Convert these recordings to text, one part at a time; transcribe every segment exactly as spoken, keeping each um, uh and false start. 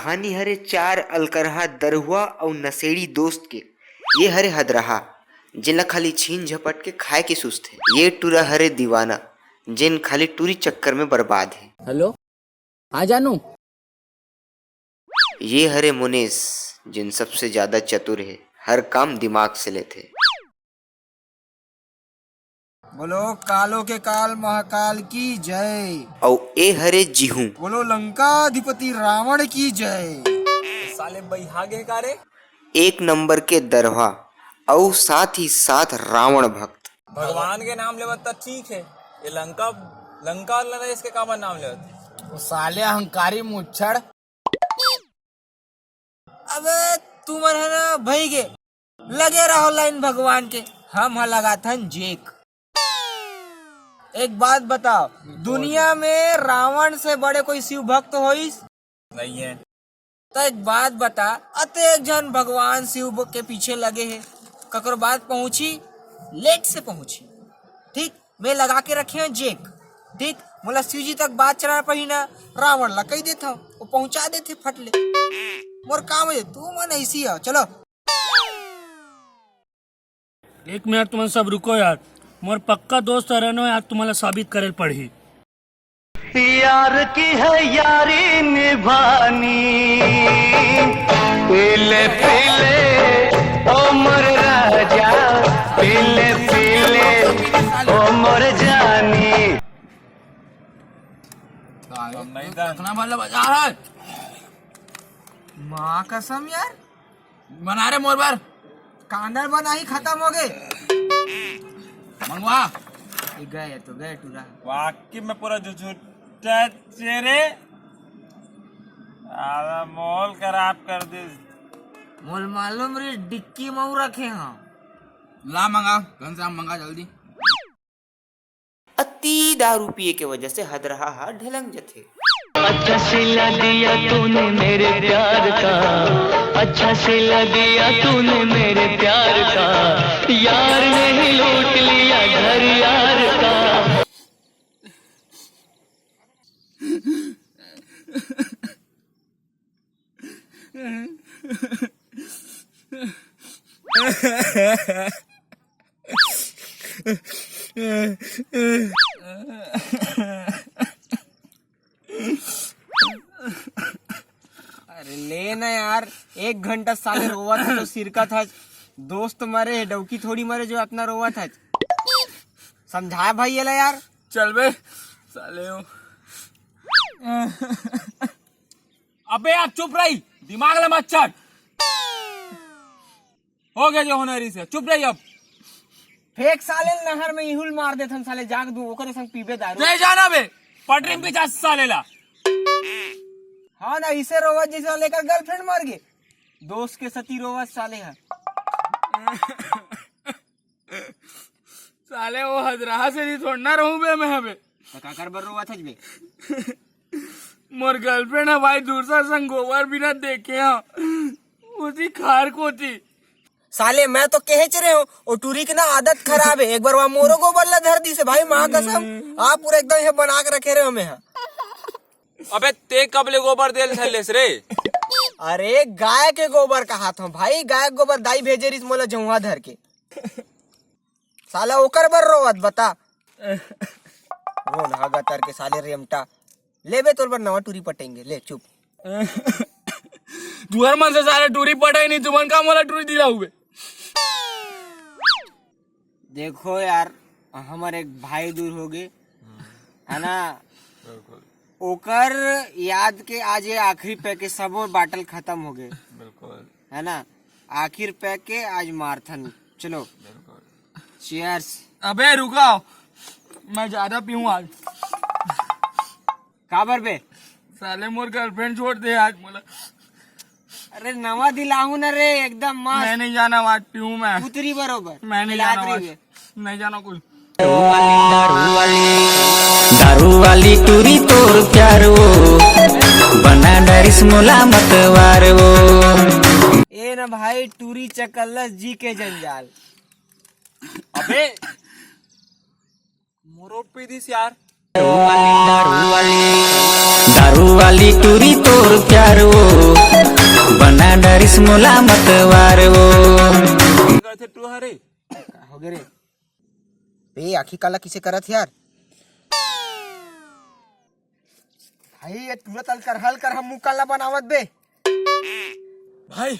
कहानी हरे चार अलकरहा दरुहा अउ नशेड़ी दोस्त के। ये हरे हदरहा, जेन ला खाली छीन झपट के खाए के सुस्त हे। ये टूरा हरे दीवाना, जेन खाली टूरी चक्कर में बर्बाद हे। हेलो, हाँ जानू। ये हरे मुनेश, जेन सबसे ज्यादा चतुर हे, हर काम दिमाग से लेथे। बोलो कालो के काल महाकाल की जय। अउ ए हरे जीहू। बोलो लंकाधिपति रावण की जय। साले बइहा गे का रे? एक नंबर के दरहा अउ साथ ही साथ रावण भक्त। भगवान के नाम लेवत त ठीक हे, ये लंका, लंका वाला नरेश के काबर नाम लेवत? वो साले अहंकारी मुच्छड़। अबे तुमन ह ना भई गे, लगे रहो लाइन भगवान के, हम ह लगाथन जेक। एक बात बताओ, दुनिया में रावण से बड़े कोई शिव भक्त होइस? नहीं है। तो एक बात बता, अतेक झन भगवान शिव के पीछे लगे हे, ककरो बात पहुंची, लेट से पहुंची, ठीक? मैं लगा के रखे हंव जेक, ठीक? मोला शिव जी तक बात चलाना पड़ी ना, रावण ला कही देथव, वो पहुंचा देथे फट ले। मोर काम हे, तुमन ऐसी हो, चलो। एक मिनट, तुमन सब रुको यार, मोर पक्का दोस्त रहनो यार, तुम्हाला साबित करेल पड़ही। यार की है यारी निभानी, पीले पीले ओ मोर राजा, पीले पीले ओ मोर जानी। नहीं था। रखना वाला बजा रहा है। माँ कसम यार। बना रे मोर बर। कांदा बनाही खत्म हो गे। मंगवा। ये गए तो गए टूरा। वाकई में पूरा जो झूठा चेहरे। साला माहौल खराब कर दे। मोल मालूम रे डिक्की मऊ रखे हाँ। ला मंगा, घनश्याम मंगा जल्दी। अति दारू पिए के वजह से हदरहा हा ढलंग जथे। अच्छा सिला दिया तूने मेरे प्यार का, अच्छा सिला दिया तूने मेरे प्यार का, यार ने ही लूट लिया घर यार का। अरे ले ना यार, एक घंटा साले रोवत हच, सिरकत हच, दोस्त मरे हे, डौकी थोड़ी मरे जो अतना रोवत हच। समझाए भाई ये ला यार। चल बे साले हो। अबे आप चुप रही, दिमाग ला मत चाट। हो गया जो होना रही से, चुप रही अब। फेंक साले नहर में, इहू ल मार देथन साले, जाग दू ओकरे संग पीबे दारू। नहीं जाना बे, पटरी में पीछा साले ला। हाँ ना, इसे रोवत जैसे लेकर गर्लफ्रेंड मर गए, दोस्त के सती रोवत साले है। साले वो हदरहा से नहीं छोड़ना रहूं बे मैं हमें। तो का कर बर रोवत हच बे? मोर गर्लफ्रेंड ह भाई दूसरा संग गोबर बिना देखे ह, उसी खार कोती। साले मैं तो कहेच रहे हूँ, ओ टूरी के ना आदत खराब है। एक बार वहाँ मोरो गोबर ला धर दी से भाई, माँ कसम, आप पूरा एकदम ये बना के रखे रहे हो मैं। अबे ते कब ले गोबर देल धर लेस रे? अरे गाय के गोबर कहात हूँ भाई, गाय के गोबर दाई भेजे रिस मोला जहुआ धर के। साला ओकर बर रोवत बता। रोन हागा तर के साले रेमटा। ले बे तोर बर नवा टूरी पटेंगे, ले चुप। तुहर मन से साले टूरी पटाई नहीं, तुमन का मोला टूरी दिलाऊ बे? देखो यार, हमर एक भाई दूर हो गए, है ना? बिल्कुल। ओकर याद के आज ये आखिरी पैक के सबो बाटल खत्म हो गए। बिल्कुल। है ना? आखिर पैक के आज मारथन। चलो। बिल्कुल। Cheers। अबे रुको, मैं ज्यादा पीऊँ आज। काबर बे? साले मोर गर्लफ्रेंड छोड़ दे आज मोला। अरे नवा दिलाहूँ ना रे, एकदम मस्त। मैं नहीं जाना, आज पीऊँ मैं। पुतरी बरोबर। मैं नहीं खिलात जाना रही आज। बे। नहीं जाना कोई। दारू वाली टूरी तोर प्यार वो, बना डरिस मोला मतवार वो। ए ना भाई, टूरी चकल्लस जी के जंजाल। अबे मोरो पी दिस यार। दारू वाली, दारू वाली, वाली टूरी तोर प्यार वो, बना डरिस मोला मतवार वो। करथे टूरा रे। का हो गे रे? बे, आखी काला किसे करत हे यार? भाई, ये टूरा तल कर हल कर हम मुकाला बनावत बे। भाई,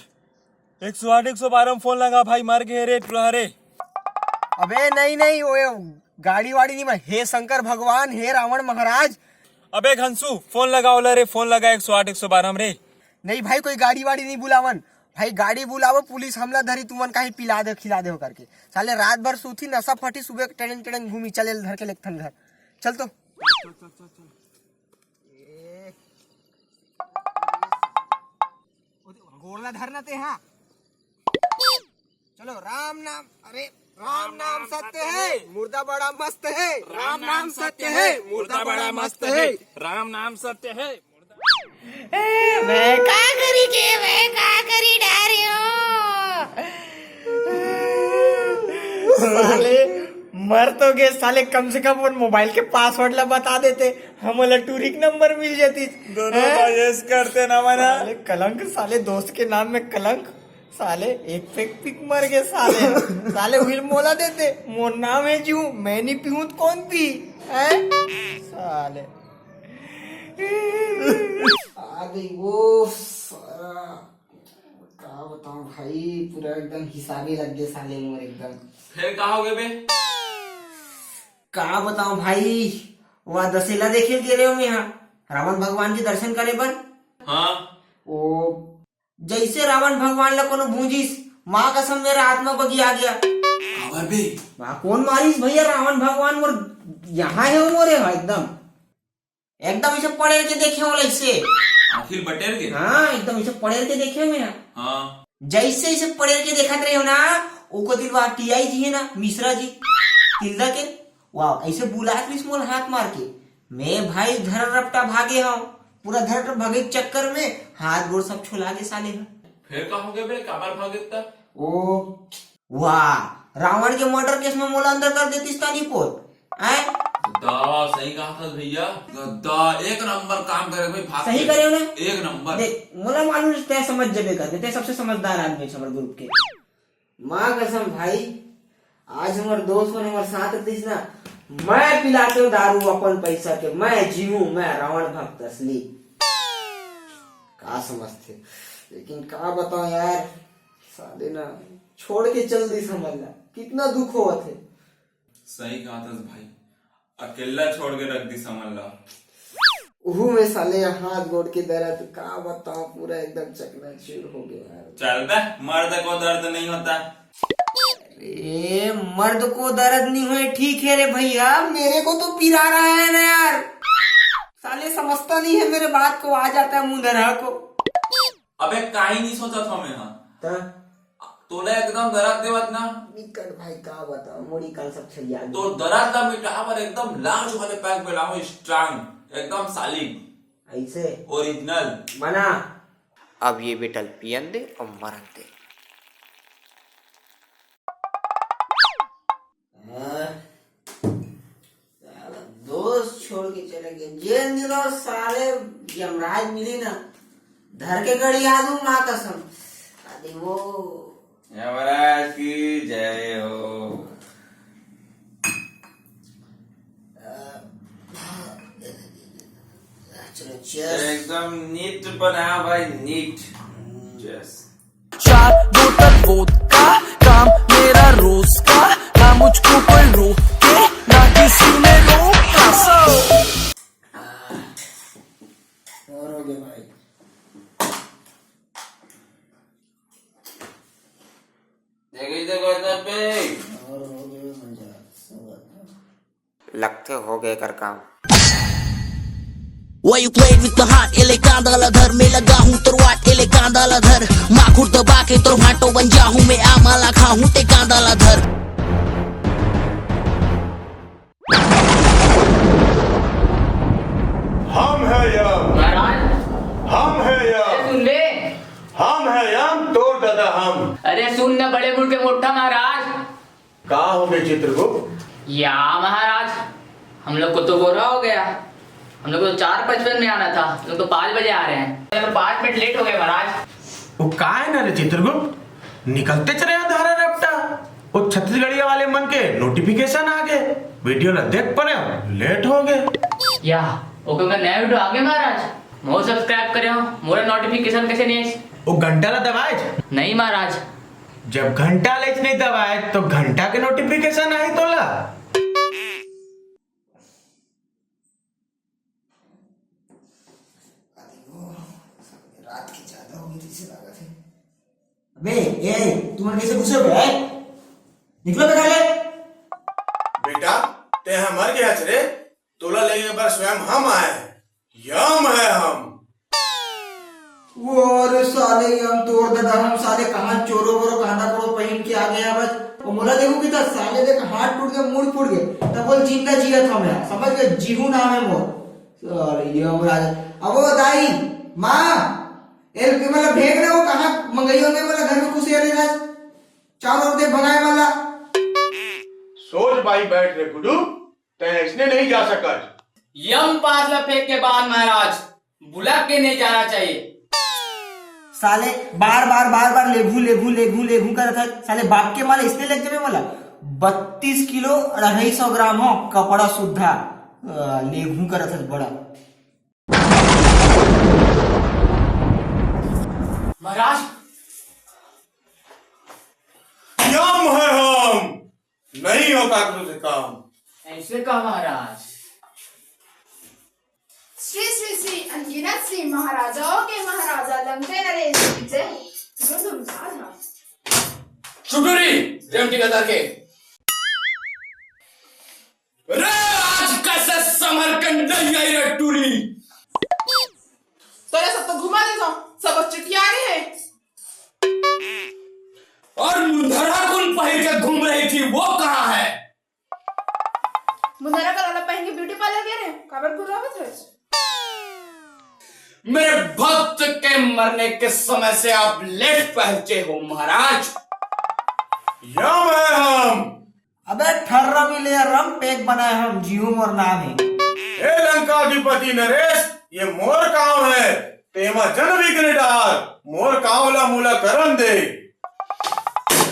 एक सौ आठ, एक सौ बारह में फोन लगा भाई, मर गए रे टूरा रे। अबे नहीं, नहीं, वो गाड़ी वाड़ी नहीं, मैं, हे शंकर भगवान, हे रावण महाराज। अबे घनसू, फोन लगाओ ला रे, फोन लगा एक सौ आठ, एक सौ बारह में रे। नहीं भाई, कोई गाड़ी वाड़ी नहीं बुलावन। भाई, गाड़ी बुलावो, पुलिस हमला धरी, तुमन काहे पिला दे, खिला दे हो करके। साले रात भर सूती, नशा फटी, सुबह के टड़न टड़न घूमी, चले धर के लेकथन घर। चल तो। चल, चल, चल, चल, चल। ए, गोड़ला धरना ते, हाँ। चलो, राम नाम, अरे, राम नाम सत्य है, मुर्दा बड़ा मस्त है। राम नाम सत्य है, मुर्दा बड़ा मस्त है। राम नाम सत्य है। ए, मैं का करी के, मैं का करी डारियो? साले, मर तो गए साले, कम से कम उन मोबाइल के पासवर्ड ला बता देते, हमला टूरी के नंबर मिल जाती। दोनों हैं? भाई ऐस करते ना मना। साले कलंक, साले दोस्त के नाम में कलंक। साले एक फेंक पिक मर गए साले। साले उहिल मोला देते, मोर नाम है जू, मैं नहीं पीऊँ तो कौन पी? हैं? साले। आ गई वो सारा, का बताऊं भाई, पूरा एकदम हिसाबे लग गए साले मोर एकदम। फिर का हो गए बे? का बताऊं भाई, वह दशहरा देखे गे रहे हो यहाँ, रावण भगवान के दर्शन करे बर। हाँ। वो जैसे रावण भगवान ला कोनो भूंजिस, माँ कसम मेरा आत्मा बगी आ गया। काबर बे? वहाँ कौन मारिस भैया, रावण भगवान मोर यहाँ है, वो मोरे है एकदम, एकदम इसे पड़ेर के देखे हो लइसे। आखिर बटेर के? हाँ, एकदम इसे पड़ेर के देखे हो यहाँ। हाँ। जैसे इसे पड़ेर के देखत रहे हो ना, ओको दिलवा टीआई जी है ना, मिश्रा जी, तिलदा के, वाह, ऐसे बुलात रहिस मोला हाथ मार के। मैं भाई धर रपटा भागे हूँ, पूरा धर रपटा भागे के चक्कर में हाथ गोड़ सब छोला के साले हैं। फिर का हो गया बे, काबर भागे तक? ओ, वाह, रावण के मर्डर केस में मोला अंदर कर देतिस तानी पोत, हैं? गद्दा, सही कहा था भैया, गद्दा, एक नंबर काम करे भाई, भाग सही के। करे हो ना? एक नंबर। देख, मोला मालूम है, तै समझ जबे कर, तै सबसे समझदार आदमी है हमर ग्रुप के। माँ कसम भाई, आज हमर दोस्त मन हमर साथ रहिस ना, मैं पिलाते हूँ दारू अपन पैसा के, मैं जीऊँ, मैं रावण भक्त असली। का समझते, लेकिन का बताऊँ यार, साले ना छोड़ के चल दिस हमन ला, कितना दुख होवत है। सही कहा था भाई, अकेला छोड़ के रख दिस हमन ला। उहू में साले हाथ गोड़ के दर्द, का बताऊं, पूरा एकदम चकनाचूर हो गया यार। चल बे, मर्द को दर्द नहीं होता। अरे, मर्द को दर्द नहीं होए, ठीक है रे भैया, मेरे को तो पिरा रहा है ना यार। साले समझता नहीं है मेरे बात को, आ जाता है मुंह धरा को। अबे, काई नहीं सोचा था मैं, हाँ। हाँ। तोला एकदम दर्द देवत ना। निकट भाई, का बताओ, मुड़ी कान सब छरिया गया। तो दर्द ला मिटावर एकदम लाज वाले पैक में लाओ, स्ट्रांग, एकदम सॉलिड। ऐसे? ओरिजिनल। बना। अब ये बेटल पियन दे और मरन दे। हाँ। साला दोस्त छोड़ के चले गए। जेल मिलो साले, यमराज मिली ना, धर के गड़िया दूं माँ कसम। अरे वो यमराज की जय हो। चलो, cheers। एकदम नीट बना भाई, नीट। Cheers। चार बोतल वोदका, काम मेरा रोज का, ना मुझको कोई रोके, ना किसी ने रोका। और हो गया भाई। देखिए, देखो, इधर पे। और हो गया मजा, सब। लगथे हो गे एकर काम। Why you playing with the heart? एले कांदा ला धर, मैं लगा हूँ तोर वाट, एले कांदा ला धर, माखुर दबा के तोर भाटो बन जाहूँ, मैं आमा ला खाहूँ, ते कांदा ला धर। हम है यम। महाराज। हम है यम। सुन ले। हम है यम, तोर दादा हम। अरे सुन ना, बड़े मुड़ के मोटा महाराज। का हो गए चित्रगुप्त? या महाराज, हम लोग को तो गोरा हो गया। हम लोग को तो चार पचपन में आना था, हम लोग तो पाँच बजे आ रहे हैं। हम लोग पाँच मिनट लेट हो गए महाराज। वो का है ना रे चित्रगुप्त, निकलते चले धारा रपटा। वो छत्तीसगढ़िया वाले मन के नोटिफिकेशन आ गए, वीडियो ला देख पड़े, लेट हो गए। या, ओके, मैं नया वीडियो आ गया महाराज, मोर सब्सक्राइब करे हो, मोर नोटिफिकेशन कैसे नहीं आइस? वो घंटा ला दबाए? नहीं महाराज। जब घंटा ला नहीं दबाए तो घंटा के नोटिफिकेशन आई तोला? रात के ज्यादा हो गई थी, इसे लागत है। अबे, ए, तुमन कैसे घुसे हो बे? निकलो बे घर ले। बेटा, ते यहाँ मर गया रे, तोला लेके एक बार स्वयं हम आए हैं। यम है हम। वो रे साले, यम तोर ददा हम साले, कहाँ चोरो बोरो कांदा कोड़ो पहन के आ गया बस। वो मोला देखो कितना साले, देख हाथ टूट गए, मुड़ फूट गए, तब बोल जिंदा जिया था मैं, समझ गए, जीहू नाम है मोर। साले यमराज। अब वो दाई, माँ, एल के मतलब भेज रहे हो कहाँ मंगई होने वाला घर में खुश रहने का? चारों ओर देख भगाए वाला। सोच भाई बैठ रे गुड्डू, तै इसने नहीं जा सकत। यम पास ला फेंक के बाद महाराज, बुला के नहीं जाना चाहिए। साले बार बार बार बार लेघू लेघू लेघू लेघू करत है। साले बाप के माल इसने लग जावे वाला। बत्तीस किलो अढ़ाई सौ ग्राम हो कपड़ा सुद्धा, अ, लेघू करत है बड़ा। महाराज, यम है हम, नहीं होता कुछ काम। ऐसे का महाराज? श्री श्री श्री अनगिनत श्री महाराजाओं के महाराजा लंके नरेश की जय। धुन धुन धार धार। चुटुरी, रेवटी का दर के। रे, आज कैसे समरकंद नहीं आई रे टूरी? तोरे सब तो घुमा दे तो, सब चिटिया रहे हैं। और मुंधरा कौन पहिर के घूम रही थी, वो कहाँ है? मुंधरा का लाला पहन के ब्यूटी पार्लर गए रहे, काबर खुलावत है? मेरे भक्त के मरने के समय से आप लेट पहुंचे हो महाराज। यम है हम। अबे ठर्रा मिले रम पेक बनाए हम, जीहू मोर नाम है। हे लंकाधिपति नरेश, ये मोर काम है, तेमा जन विघ्न डार, मोर काम ला मोला करन दे।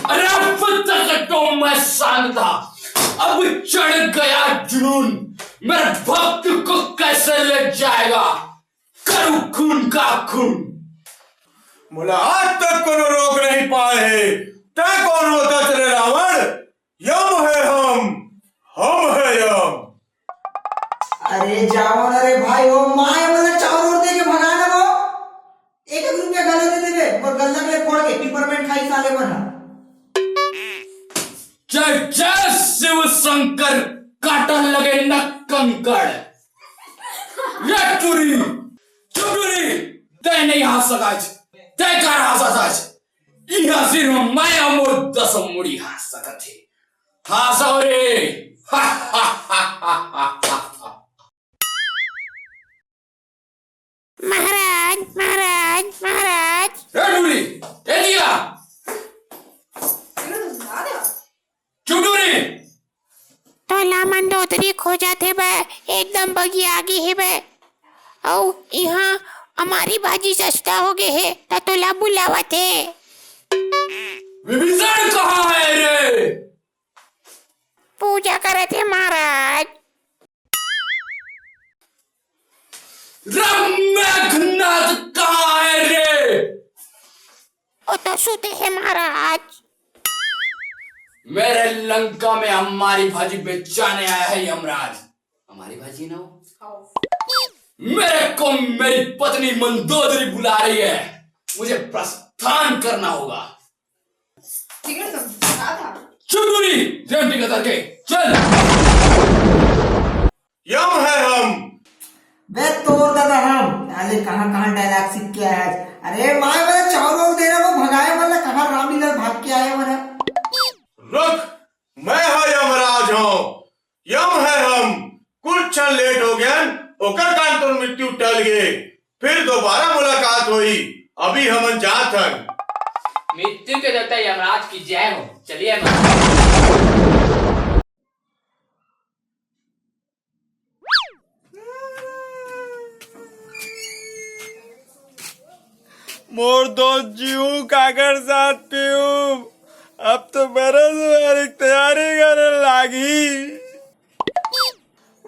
अरे अब तक तो मैं शांत था, अब चढ़ गया जुनून। मेरे भक्त को कैसे ले जाएगा, करूं खून का खून। मोला आज तक कोनो रोक नहीं पाए है। तै कौन होता चले रावण? यम है हम, हम है यम। अरे जाओ ना रे भाई, वो माय वाला चाउर और दे के भगा ना वो। एक एक रुपया गला दे देवे, वो गल्ला के फोड़ के पिपरमेंट खाई साले मन। जय जय शिव शंकर, काटन लगे न कंकड़। ये टुरी, चुटुरी, तै नहीं हार सकत, तै का हार सकत। इहा सिर्फ मैं अउ मोर दसों मुड़ी हार सकत हे। हार सौ रे। महाराज, महाराज, महाराज। ए टुरी, ए दिया। चुटुरी। तोला मंदोदरी खोजत हे बे, एकदम बगिया गे हे बे। अउ इहाँ अमारी भाजी सस्ता हो गे हे, त तोला बुलावत हे। विभीषण कहाँ है रे? पूजा करत हे महाराज। राम मेघनाथ कहाँ है रे? ओ तो सुते हे महाराज। मेरे लंका में हमारी भाजी बेचाने आया है यमराज। हमारी भाजी ना हो। मेरे को मेरी पत्नी मंदोदरी बुला रही है, मुझे प्रस्थान करना होगा। ठीक है, समझा था। चुटुरी, रेवटी का करके, चल। यम है हम। बे तोर ददा हम। साले कहाँ कहाँ डायलॉग सीख के आया है। अरे माय वाला चाउर वाउर दे रहा वो भगाए वाला, कहाँ रामलीला भाग के आया वाला। रुक, मैं हा यमराज हूँ। यम है हम। कुछ क्षण लेट हो गया, ओकर कारण तो मृत्यु टल गए। फिर दोबारा मुलाकात होई। अभी हमन जात हन। मृत्यु के देवता यमराज की जय हो। चलिए महाराज। मोर दोस्त जीव काकर साथ पीहूं? अब तो बरस भर तैयारी करे लागी।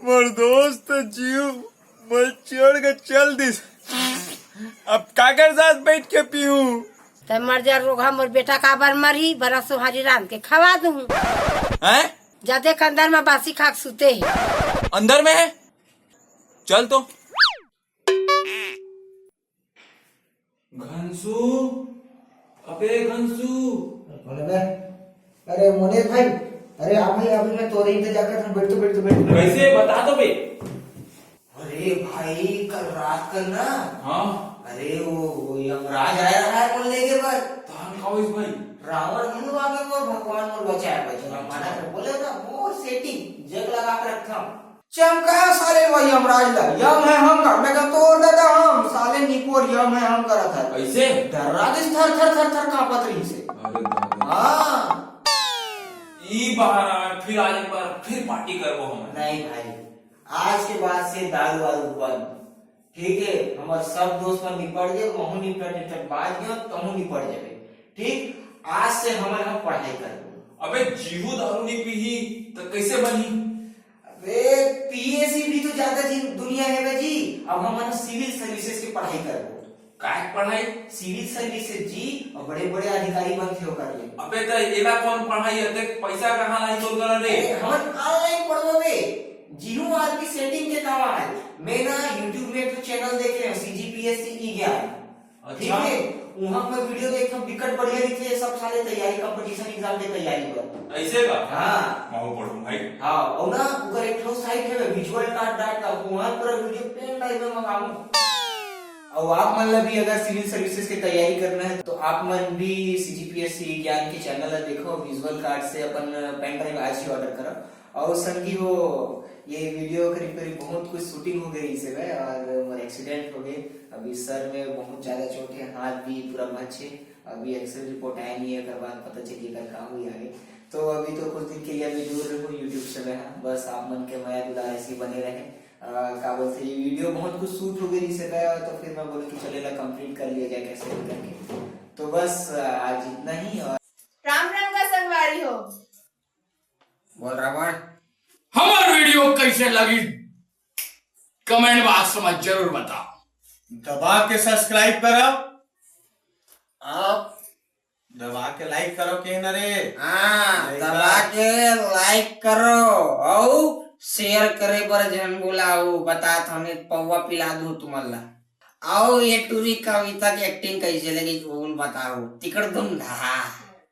मोर दोस्त जीव मोर छोड़ के चल दिस। अब काकर साथ बैठ के पीहूं? तै मर जा रोगहा, मोर बेटा काबर मरही? बरस सोहारी रांध के खवा दूं। हैं? जा देख अंदर में बासी खाक सुते हे। अंदर में है? चल तो। घनसू, अबे घनसू। कौन है बे? अरे मोने भाई, अरे आ भाई, अभी मैं तोरे इंतजार कर रहा हूँ, बैठ तो, बैठ तो, बैठ तो। कैसे बता तो बे। अरे भाई, कल रात कर ना। हाँ। अरे वो, वो यमराज आया रहा है मोला लेगे बर। तहान का होइस भाई? रावण मुंह आगे मोर भगवान मोर बचाए भाई। हम माना कर बोले ना, मोर सेटिंग जग लगा के रखा। चमकाया साले वो यमराज ला, यम है हम का, मैं कहा तोर दादा हम, साले निपोर यम है हम करा था। ऐसे? डर्रा दिस थर थर थर थर कांपत रहिसे। अरे बाप रे। हाँ। ई बहाना में फिर आज एक बार फिर पार्टी करबो हम। नहीं भाई, आज के बाद से दारू वारू बंद। ठीक है, हमर सब दोस्त मन निपट गए, महू निपट निपट बाज गए, तहू निपट जाबे। ठीक, आज से हमन हम पढ़ाई करबो। अबे जीवू दारू नहीं पीही तो कैसे बनी? अबे पीएसी भी तो ज्यादा जी दुनिया है बे जी। अब हमन सिविल सर्विसेज के पढ़ाई करबो। काय पढ़ाई? सिविल सर्विसेज जी, और बड़े बड़े अधिकारी बनथे ओकर ले। अबे त एला कौन पढ़ाई? अतेक पैसा कहाँ लाई तोर करा रे? अरे हमन ऑनलाइन पढ़बो बे। जीहू आदमी सेटिंग के काम आए। मैं ना YouTube में एक ठो चैनल देखे हंव, सीजीपीएससी ई ज्ञान। अच्छा। ठीक है, उहाँ मैं वीडियो देखे हंव, बिकट बढ़िया रहिथे, सब सारे तैयारी, कंपटीशन एग्जाम के तैयारी बर। ऐसे का? हाँ। महू पढ़ूं भाई। हाँ, और ना ओकर एक ठो साइट है विजुअल कार्ड डॉट कॉम, उहाँ पूरा वीडियो पेन ड्राइव में मंगाऊं। और आप मन ला भी अगर सिविल सर्विसेज की तैयारी करना है तो आप मन भी सीजीपीएससी ज्ञान के चैनल ला देखो, विजुअल कार्ड से अपन पेन ड्राइव आज ही ऑर्डर करो। और संगी हो, ये वीडियो करीब करीब बहुत कुछ शूटिंग हो गई इसे में, और मोर एक्सीडेंट हो गए। अभी सर में बहुत ज्यादा चोट है, हाथ भी पूरा भच है। अभी एक्सरे रिपोर्ट आया नहीं है, अगर बाद पता चलिए कर का हुई आगे। तो अभी तो कुछ दिन के लिए अभी दूर रहूँ यूट्यूब से मैं, हाँ। बस आप मन के मया दुलार ऐसे ही बने रहे। अ, का बोलते, ये वीडियो बहुत कुछ शूट हो गई इसे में, तो फिर मैं बोला कि चलो एला कंप्लीट कर लिया जाए कैसे भी करके। तो बस, अ, आज इतना ही। और राम राम का संगवारी हो। बोल रमन। हमर वीडियो कैसे लगी, कमेंट बॉक्स में जरूर बताओ। दबा के सब्सक्राइब करो, आप दबा के लाइक करो के न रे। हाँ, लाइक दबा करो। के लाइक करो, अउ शेयर करे बर झन भुलाओ। बतात हन, एक पौवा पिला दूं तुमन ला। अउ ये टूरी कविता के एक्टिंग कैसे लगी, वो बताओ। तिकड़ दुम धा।